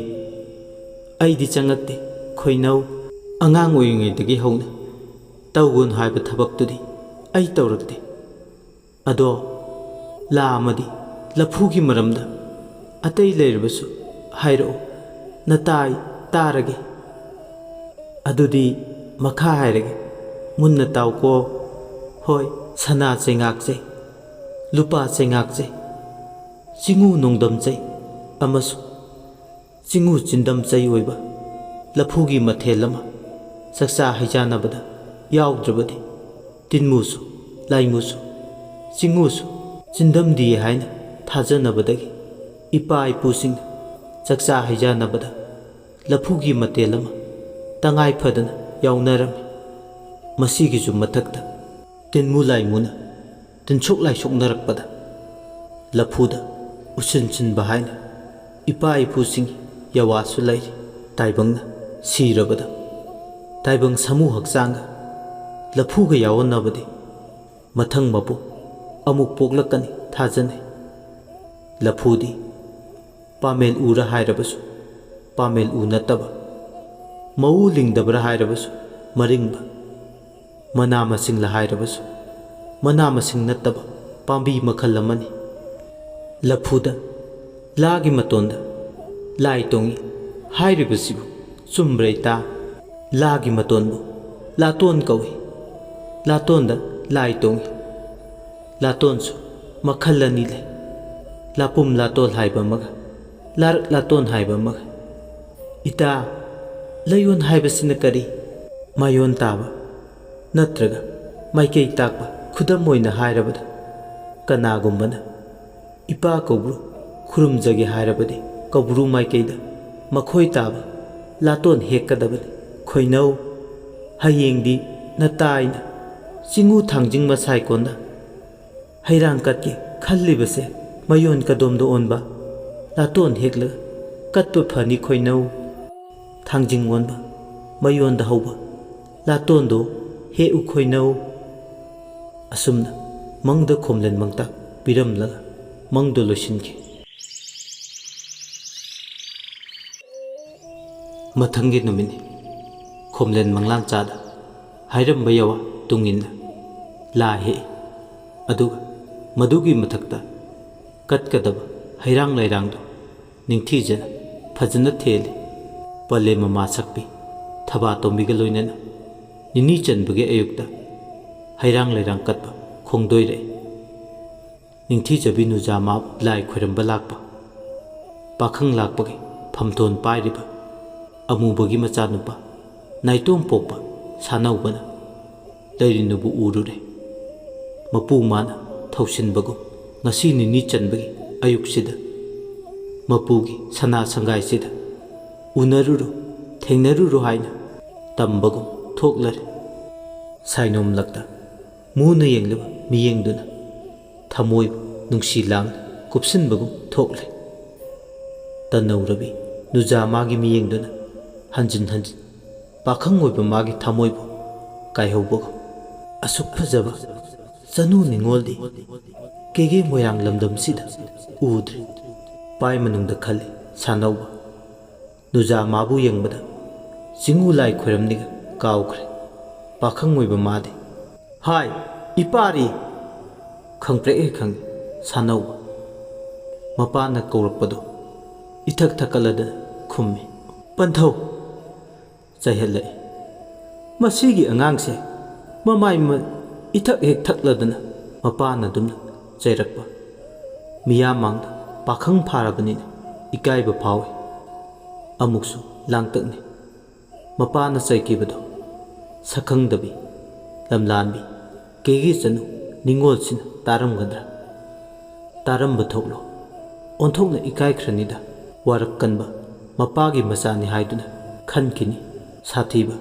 ꯑꯩꯗꯤ ꯆꯪꯉꯛꯇꯦ, ꯈꯣꯏꯅꯧ꯫ ꯑꯉꯥꯡ ꯑꯣꯏꯔꯤꯉꯩꯗꯒꯤ ꯍꯧꯅ ꯇꯧꯒꯅꯨ ꯍꯥꯏꯕ ꯊꯕꯛꯇꯨꯗꯤ ꯑꯩ ꯇꯧꯔꯛꯇꯦ꯫ ꯑꯗꯣ ꯂꯥ ꯑꯃꯗꯤ ꯂꯐꯨꯒꯤ ꯃꯔꯝꯗ ꯑꯇꯩ ꯂꯩꯔꯕꯁꯨ ꯍꯥꯏꯔꯛꯑꯣ, ꯅꯇꯥꯏ ꯇꯥꯔꯒꯦ꯫ ꯑꯗꯨꯗꯤ ꯃꯈꯥ ꯍꯥꯏꯔꯒꯦ, ꯃꯨꯟꯅ ꯇꯥꯎꯀꯣ꯫ ꯍꯣꯏ, ꯁꯅꯥ ꯆꯩꯉꯥꯛꯆꯩ, ꯂꯨꯄꯥ ꯆꯩꯉꯥꯛꯆꯩ, ꯆꯤꯡꯉꯨ ꯅꯣꯡꯗꯝ ꯆꯩ ꯑꯃꯁꯨꯡ ꯆꯤꯡꯉꯨ ꯆꯤꯟꯗꯝ ꯆꯩ ꯑꯣꯏꯕ ꯂꯐꯨꯒꯤ ꯃꯊꯦꯜ ꯑꯃ ꯆꯥꯛꯆꯥ ꯍꯩꯖꯥꯟꯅꯕꯗ ꯌꯥꯎꯗ꯭ꯔꯕꯗꯤ ꯇꯤꯟꯃꯨꯁꯨ, ꯂꯥꯏꯃꯨꯁꯨ, ꯆꯤꯡꯉꯨꯁꯨ ꯆꯤꯟꯗꯝꯗꯦ ꯍꯥꯏꯅ ꯊꯥꯖꯅꯕꯗꯒꯤ ꯏꯄꯥ ꯏꯄꯨꯁꯤꯡꯅ ꯆꯥꯛꯆꯥ ꯍꯩꯖꯥꯟꯅꯕꯗ ꯂꯐꯨꯒꯤ ꯃꯊꯦꯜ ꯑꯃ ꯇꯉꯥꯏ ꯐꯗꯅ ꯌꯥꯎꯅꯔꯝꯃꯤ꯫ ꯃꯁꯤꯒꯤꯁꯨ ꯃꯊꯛꯇ ꯇꯤꯟꯃꯨ ꯂꯥꯏꯃꯨꯅ ꯇꯤꯟꯁꯣꯛ ꯂꯥꯏꯁꯣꯛꯅꯔꯛꯄꯗ ꯂꯐꯨꯗ ꯎꯁꯤꯟ ꯁꯤꯟꯕ ꯍꯥꯏꯅ ꯏꯄꯥ ꯏꯄꯨꯁꯤꯡꯒꯤ ꯌꯥꯋꯥꯁꯨ ꯂꯩꯔꯤ꯫ ꯇꯥꯏꯕꯪꯅ ꯁꯤꯔꯕꯗ ꯇꯥꯏꯕꯪ ꯁꯥꯃꯨ ꯍꯛꯆꯥꯡꯒ ꯂꯐꯨꯒ ꯌꯥꯎꯍꯟꯅꯕꯗꯤ ꯃꯊꯪ ꯃꯄꯣꯛ ꯑꯃꯨꯛ ꯄꯣꯛꯂꯛꯀꯅꯤ ꯊꯥꯖꯅꯩ꯫ ꯂꯐꯨꯗꯤ ꯄꯥꯃꯦꯜ ꯎꯔ ꯍꯥꯏꯔꯕꯁꯨ ꯄꯥꯃꯦꯜ ꯎ ꯅꯠꯇꯕ, ꯃꯎ ꯂꯤꯡꯗꯕ꯭ꯔꯥ ꯍꯥꯏꯔꯕꯁꯨ ꯃꯔꯤꯡꯕ, ꯃꯅꯥ ꯃꯁꯤꯡꯂ ꯍꯥꯏꯔꯕꯁꯨ ꯃꯅꯥ ꯃꯁꯤꯡ ꯅꯠꯇꯕ ꯄꯥꯝꯕꯤ ꯃꯈꯜ ꯑꯃꯅꯤ꯫ ꯂꯐꯨꯗ ꯂꯥꯒꯤ ꯃꯇꯣꯟꯗ ꯂꯥꯏ ꯇꯣꯡꯏ ꯍꯥꯏꯔꯤꯕꯁꯤꯕꯨ ꯆꯨꯝꯕ꯭ꯔꯩ ꯇꯥ? ꯂꯥꯒꯤ ꯃꯇꯣꯟꯕꯨ ꯂꯥꯇꯣꯟ ꯀꯧꯏ꯫ ꯂꯥꯇꯣꯟꯗ ꯂꯥꯏ ꯇꯣꯡꯏ꯫ ꯂꯥꯇꯣꯟꯁꯨ ꯃꯈꯜ ꯑꯅꯤ ꯂꯩ꯫ ꯂꯥꯄꯨꯝ ꯂꯥꯇꯣꯟ ꯍꯥꯏꯕ ꯑꯃꯒ, ꯂꯥꯔꯛ ꯂꯥꯇꯣꯟ ꯍꯥꯏꯕ ꯑꯃꯒ꯫ ꯏꯇꯥ, ꯂꯥꯌꯣꯟ ꯍꯥꯏꯕꯁꯤꯅ ꯀꯔꯤ? ꯃꯥꯌꯣꯟ ꯇꯥꯕ ꯅꯠꯇ꯭ꯔꯒ ꯃꯥꯏꯀꯩ ꯇꯥꯛꯄ꯫ ꯈꯨꯗꯝ ꯑꯣꯏꯅ ꯍꯥꯏꯔꯕꯗ, ꯀꯅꯥꯒꯨꯝꯕꯅ ꯏꯄꯥ ꯀꯧꯕ꯭ꯔꯨ ꯈꯨꯔꯨꯝꯖꯒꯦ ꯍꯥꯏꯔꯕꯗꯤ, ꯀꯧꯕ꯭ꯔꯨ ꯃꯥꯏꯀꯩꯗ ꯃꯈꯣꯏ ꯇꯥꯕ ꯂꯥꯇꯣꯟ ꯍꯦꯛꯀꯗꯕꯅꯤ꯫ ꯈꯣꯏꯅꯧ, ꯍꯌꯦꯡꯗꯤ ꯅꯇꯥꯏꯅ ꯆꯤꯡꯉꯨ ꯊꯥꯡꯖꯤꯡ ꯃꯁꯥꯏꯀꯣꯟꯗ ꯍꯩꯔꯥꯡ ꯀꯠꯀꯦ ꯈꯜꯂꯤꯕꯁꯦ ꯃꯌꯣꯟ ꯀꯗꯣꯝꯗ ꯑꯣꯟꯕ ꯂꯥꯇꯣꯟ ꯍꯦꯛꯂꯒ ꯀꯠꯄ ꯐꯅꯤ꯫ ꯈꯣꯏꯅꯧ, ꯊꯥꯡꯖꯤꯡ ꯑꯣꯟꯕ, ꯃꯌꯣꯟꯗ ꯍꯧꯕ ꯂꯥꯇꯣꯟꯗꯣ ꯍꯦꯛꯎ꯫ ꯈꯣꯏꯅꯧ꯫ ꯑꯁꯨꯝꯅ ꯃꯪꯗ ꯈꯣꯝꯂꯦꯟ ꯃꯪꯇꯥꯛ ꯄꯤꯔꯝꯂꯒ ꯃꯪꯗꯣ ꯂꯣꯏꯁꯤꯟꯈꯤ꯫ ꯃꯊꯪꯒꯤ ꯅꯨꯃꯤꯠꯅꯤ꯫ ꯈꯣꯝꯂꯦꯟ ꯃꯪꯂꯥꯡ ꯆꯥꯗ ꯍꯥꯏꯔꯝꯕ ꯌꯥꯋꯥ ꯇꯨꯡꯏꯟꯅ ꯂꯥ ꯍꯦꯛꯏ꯫ ꯑꯗꯨꯒ ꯃꯗꯨꯒꯤ ꯃꯊꯛꯇ ꯀꯠꯀꯗꯕ ꯍꯩꯔꯥꯡ ꯂꯩꯔꯥꯡꯗꯨ ꯅꯤꯡꯊꯤꯖꯅ ꯐꯖꯅ ꯊꯦꯜꯂꯤ꯫ ꯄꯂꯦꯝ ꯃꯃꯥ ꯁꯛꯄꯤ ꯊꯕꯥ ꯇꯣꯝꯕꯤꯒ ꯂꯣꯏꯅꯅ ꯅꯤꯅꯤ ꯆꯟꯕꯒꯤ ꯑꯌꯨꯛꯇ ꯍꯩꯔꯥꯡ ꯂꯩꯔꯥꯡ ꯀꯠꯄ ꯈꯣꯡꯗꯣꯏꯔꯛꯏ꯫ ꯅꯤꯡꯊꯤꯖꯕꯤ ꯅꯨꯖꯥꯃꯥꯕꯨ ꯂꯥꯏ ꯈꯣꯏꯔꯝꯕ ꯂꯥꯛꯄ ꯄꯥꯈꯪ ꯂꯥꯛꯄꯒꯤ ꯐꯝꯊꯣꯟ ꯄꯥꯏꯔꯤꯕ ꯑꯃꯨꯕꯒꯤ ꯃꯆꯥꯅꯨꯄꯥ ꯅꯥꯏꯇꯣꯝ ꯄꯣꯛꯄ ꯁꯥꯅꯧꯕꯅ ꯂꯩꯔꯤꯅꯨꯕꯨ ꯎꯔꯨꯔꯦ꯫ ꯃꯄꯨ ꯃꯥꯅ ꯊꯧꯁꯤꯟꯕꯒꯨꯝ ꯉꯁꯤ ꯅꯤꯅꯤ ꯆꯟꯕꯒꯤ ꯑꯌꯨꯛꯁꯤꯗ ꯃꯄꯨꯒꯤ ꯁꯅꯥ ꯁꯪꯒꯥꯏꯁꯤꯗ ꯎꯅꯔꯨꯔꯣ, ꯊꯦꯡꯅꯔꯨꯔꯣ ꯍꯥꯏꯅ ꯇꯝꯕꯒꯨꯝ ꯊꯣꯛꯂꯔꯦ꯫ ꯁꯥꯏꯅꯣꯝꯂꯛꯇ ꯃꯨꯅ ꯌꯦꯡꯂꯤꯕ ꯃꯤꯌꯦꯡꯗꯨꯅ ꯊꯃꯣꯏꯕꯨ ꯅꯨꯡꯁꯤ ꯂꯥꯡꯅ ꯀꯨꯞꯁꯤꯟꯕꯒꯨꯝ ꯊꯣꯛꯂꯦ꯫ ꯇꯅꯧꯔꯕꯤ ꯅꯨꯖꯥ ꯃꯥꯒꯤ ꯃꯤꯌꯦꯡꯗꯨꯅ ꯍꯟꯖꯤꯟ ꯍꯟꯖꯤꯟ ꯄꯥꯈꯪ ꯑꯣꯏꯕ ꯃꯥꯒꯤ ꯊꯃꯣꯏꯕꯨ ꯀꯥꯏꯍꯧꯕꯒꯨꯝ꯫ ꯑꯁꯨꯛ ꯐꯖꯕ ꯆꯅꯨ ꯅꯤꯉꯣꯜꯗꯤ ꯀꯦꯒꯦ ꯃꯣꯏꯔꯥꯡ ꯂꯝꯗꯝꯁꯤꯗ ꯎꯗ꯭ꯔꯤ꯫ ꯄꯥꯏ ꯃꯅꯨꯡꯗ ꯈꯜꯂꯤ ꯁꯥꯅꯧꯕ꯫ ꯅꯨꯖꯥ ꯃꯥꯕꯨ ꯌꯦꯡꯕꯗ ꯆꯤꯡꯉꯨ ꯂꯥꯏ ꯈꯣꯏꯔꯝꯅꯤꯒ ꯀꯥꯎꯈ꯭ꯔꯦ꯫ ꯄꯥꯈꯪ ꯑꯣꯏꯕ ꯃꯥꯗꯤ, "ꯍꯥꯏ, ꯏꯄꯥꯔꯤ!" ꯈꯪꯄ꯭ꯔꯦꯛ ꯍꯦꯛ ꯈꯪꯉꯤ ꯁꯥꯅꯧꯕ꯫ ꯃꯄꯥꯅ ꯀꯧꯔꯛꯄꯗꯣ ꯏꯊꯛ ꯊꯛꯀꯠꯂꯗꯅ ꯈꯨꯝꯃꯤ꯫ ꯄꯟꯊꯧ ꯆꯩꯍꯠꯂꯛꯏ꯫ ꯃꯁꯤꯒꯤ ꯑꯉꯥꯡꯁꯦ ꯃꯃꯥꯏ ꯃ-, ꯏꯊꯛ ꯍꯦꯛ ꯊꯛꯂꯗꯅ ꯃꯄꯥꯅ ꯑꯗꯨꯝꯅ ꯆꯩꯔꯛꯄ꯫ ꯃꯤꯌꯥꯝ ꯃꯥꯡꯗ ꯄꯥꯈꯪ ꯐꯥꯔꯕꯅꯤꯅ ꯏꯀꯥꯏꯕ ꯐꯥꯎꯏ꯫ ꯑꯃꯨꯛꯁꯨ ꯂꯥꯡꯇꯛꯅꯤ꯫ ꯃꯄꯥꯅ ꯆꯩꯈꯤꯕꯗꯣ ꯁꯛꯈꯪꯗꯕꯤ, ꯂꯝꯂꯥꯟꯕꯤ, ꯀꯦꯒꯦ ꯆꯅꯨ ꯅꯤꯡꯉꯣꯜꯁꯤꯅ ꯇꯥꯔꯝꯒꯗ꯭ꯔꯥ? ꯇꯥꯔꯝꯕ ꯊꯣꯛꯂꯣ꯫ ꯑꯣꯟꯊꯣꯛꯅ ꯏꯀꯥꯏꯈ꯭ꯔꯅꯤꯗ꯫ ꯋꯥꯔꯛ ꯀꯟꯕ ꯃꯄꯥꯒꯤ ꯃꯆꯥꯅꯤ ꯍꯥꯏꯗꯨꯅ ꯈꯟꯈꯤꯅꯤ꯫ ꯁꯥꯊꯤꯕ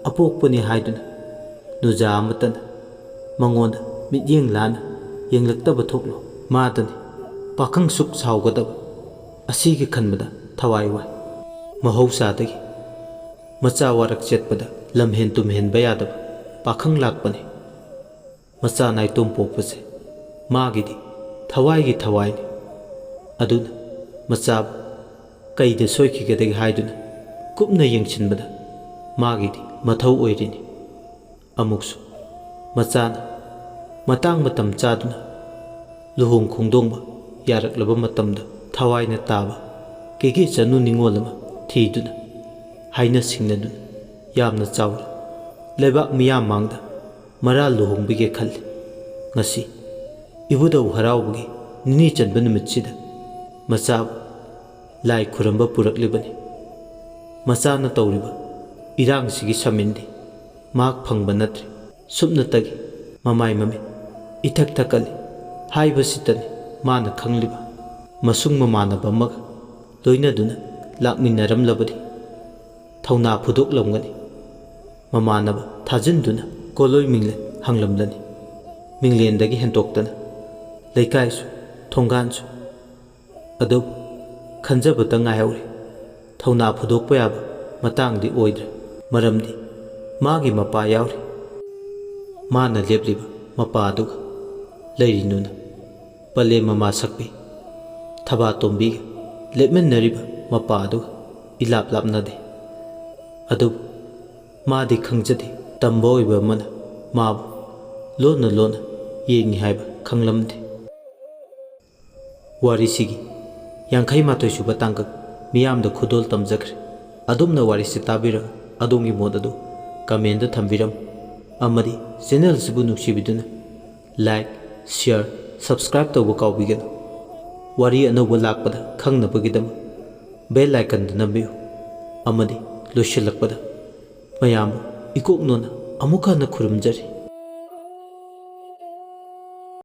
ꯑꯄꯣꯛꯄꯅꯤ ꯍꯥꯏꯗꯨꯅ ꯅꯨꯖꯥ ꯑꯃꯠꯇꯅ ꯃꯉꯣꯟꯗ ꯃꯤꯠꯌꯦꯡ ꯂꯥꯟꯅ ꯌꯦꯡꯂꯛꯇꯕ ꯊꯣꯛꯂꯣ꯫ ꯃꯥꯗꯅꯤ ꯄꯥꯈꯪ ꯁꯨꯛ ꯁꯥꯎꯒꯗꯕ꯫ ꯑꯁꯤꯒꯤ ꯈꯟꯕꯗ ꯊꯋꯥꯏ ꯋꯥꯏ꯫ ꯃꯍꯧꯁꯥꯗꯒꯤ ꯃꯆꯥ ꯋꯥꯔꯛ ꯆꯦꯠꯄꯗ ꯂꯝꯍꯦꯟ ꯇꯨꯝꯍꯦꯟꯕ ꯌꯥꯗꯕ ꯄꯥꯈꯪ ꯂꯥꯛꯄꯅꯤ꯫ ꯃꯆꯥ ꯅꯥꯏꯇꯣꯝ ꯄꯣꯛꯄꯁꯦ ꯃꯥꯒꯤꯗꯤ ꯊꯋꯥꯏꯒꯤ ꯊꯋꯥꯏꯅꯤ꯫ ꯑꯗꯨꯅ ꯃꯆꯥꯕꯨ ꯀꯩꯗ ꯁꯣꯏꯈꯤꯒꯗꯒꯦ ꯍꯥꯏꯗꯨꯅ ꯀꯨꯞꯅ ꯌꯦꯡꯁꯤꯟꯕꯗ ꯃꯥꯒꯤꯗꯤ ꯃꯊꯧ ꯑꯣꯏꯔꯤꯅꯤ꯫ ꯑꯃꯨꯛꯁꯨ ꯃꯆꯥꯅ ꯃꯇꯥꯡ ꯃꯇꯝ ꯆꯥꯗꯨꯅ ꯂꯨꯍꯣꯡ ꯈꯣꯡꯗꯣꯡꯕ ꯌꯥꯔꯛꯂꯕ ꯃꯇꯝꯗ ꯊꯋꯥꯏꯅ ꯇꯥꯕ ꯀꯦꯒꯦ ꯆꯅꯨ ꯅꯤꯡꯉꯣꯜ ꯑꯃ ꯊꯤꯗꯨꯅ ꯍꯥꯏꯅ ꯁꯤꯡꯅꯗꯨꯅ ꯌꯥꯝꯅ ꯆꯥꯎꯅ ꯂꯩꯕꯥꯛ ꯃꯤꯌꯥꯝ ꯃꯥꯡꯗ ꯃꯔꯥ ꯂꯨꯍꯣꯡꯕꯤꯒꯦ ꯈꯜꯂꯤ꯫ ꯉꯁꯤ ꯏꯕꯨꯙꯧ ꯍꯔꯥꯎꯕꯒꯤ ꯅꯤꯅꯤ ꯆꯟꯕ ꯅꯨꯃꯤꯠꯁꯤꯗ ꯃꯆꯥꯕꯨ ꯂꯥꯏ ꯈꯨꯔꯝꯕ ꯄꯨꯔꯛꯂꯤꯕꯅꯤ꯫ ꯃꯆꯥꯅ ꯇꯧꯔꯤꯕ ꯏꯔꯥꯡꯁꯤꯒꯤ ꯁꯃꯤꯟꯗꯤ ꯃꯍꯥꯛ ꯐꯪꯕ ꯅꯠꯇ꯭ꯔꯦ꯫ ꯁꯨꯞꯅꯇꯒꯤ ꯃꯃꯥꯏ ꯃꯃꯤꯠ ꯏꯊꯛ ꯊꯛꯀꯜꯂꯤ ꯍꯥꯏꯕꯁꯤꯇꯅꯤ ꯃꯥꯅ ꯈꯪꯂꯤꯕ꯫ ꯃꯁꯨꯡ ꯃꯃꯥꯟꯅꯕ ꯑꯃꯒ ꯂꯣꯏꯅꯗꯨꯅ ꯂꯥꯛꯃꯤꯟꯅꯔꯝꯂꯕꯗꯤ ꯊꯧꯅꯥ ꯐꯨꯗꯣꯛꯂꯝꯒꯅꯤ꯫ ꯃꯃꯥꯟꯅꯕ ꯊꯥꯖꯤꯟꯗꯨꯅ ꯀꯣꯂꯣꯏ ꯃꯤꯡꯂꯦꯟ ꯍꯪꯂꯝꯂꯅꯤ꯫ ꯃꯤꯡꯂꯦꯟꯗꯒꯤ ꯍꯦꯟꯗꯣꯛꯇꯅ ꯂꯩꯀꯥꯏꯁꯨ ꯊꯣꯡꯒꯥꯟꯁꯨ꯫ ꯑꯗꯨꯕꯨ ꯈꯟꯖꯕꯇ ꯉꯥꯏꯍꯧꯔꯦ꯫ ꯊꯧꯅꯥ ꯐꯨꯗꯣꯛꯄ ꯌꯥꯕ ꯃꯇꯥꯡꯗꯤ ꯑꯣꯏꯗ꯭ꯔꯦ꯫ ꯃꯔꯝꯗꯤ ꯃꯥꯒꯤ ꯃꯄꯥ ꯌꯥꯎꯔꯤ꯫ ꯃꯥꯅ ꯂꯦꯞꯂꯤꯕ ꯃꯄꯥ ꯑꯗꯨꯒ ꯂꯩꯔꯤꯅꯨꯅ ꯄꯂꯦꯝ ꯃꯃꯥ ꯁꯛꯄꯤ ꯊꯕꯥꯇꯣꯝꯕꯤꯒ ꯂꯦꯞꯃꯤꯟꯅꯔꯤꯕ ꯃꯄꯥ ꯑꯗꯨꯒ ꯏꯂꯥꯞ ꯂꯥꯞꯅꯗꯦ꯫ ꯑꯗꯨꯕꯨ ꯃꯥꯗꯤ ꯈꯪꯖꯗꯦ꯫ ꯇꯝꯕ ꯑꯣꯏꯕ ꯑꯃꯅ ꯃꯥꯕꯨ ꯂꯣꯟꯅ ꯂꯣꯟꯅ ꯌꯦꯡꯉꯤ ꯍꯥꯏꯕ ꯈꯪꯂꯝꯗꯦ꯫ ꯋꯥꯔꯤꯁꯤꯒꯤ ꯌꯥꯡꯈꯩ ꯃꯥꯊꯣꯏ ꯁꯨꯕ ꯇꯥꯡꯀꯛ ꯃꯤꯌꯥꯝꯗ ꯈꯨꯗꯣꯜ ꯇꯝꯖꯈ꯭ꯔꯦ꯫ ꯑꯗꯣꯝꯅ ꯋꯥꯔꯤꯁꯤ ꯇꯥꯕꯤꯔꯒ ꯑꯗꯣꯝꯒꯤ ꯃꯣꯠ ꯑꯗꯨ ꯀꯃꯦꯟꯗ ꯊꯝꯕꯤꯔꯝꯃꯨ ꯑꯃꯗꯤ ꯆꯦꯅꯦꯜꯁꯤꯕꯨ ꯅꯨꯡꯁꯤꯕꯤꯗꯨꯅ ꯂꯥꯏꯛ, share, subscribe ꯇꯧꯕ ꯀꯥꯎꯕꯤꯒꯅꯨ꯫ ꯋꯥꯔꯤ ꯑꯅꯧꯕ ꯂꯥꯛꯄꯗ ꯈꯪꯅꯕꯒꯤꯗꯃꯛ bell icon ꯗꯨ ꯅꯝꯕꯤꯌꯨ꯫ ꯑꯃꯗꯤ ꯂꯣꯏꯁꯤꯜꯂꯛꯄꯗ ꯃꯌꯥꯝꯕꯨ ꯏꯀꯣꯛ ꯅꯣꯟꯅ ꯑꯃꯨꯛ ꯍꯟꯅ ꯈꯨꯔꯨꯝꯖꯔꯤ꯫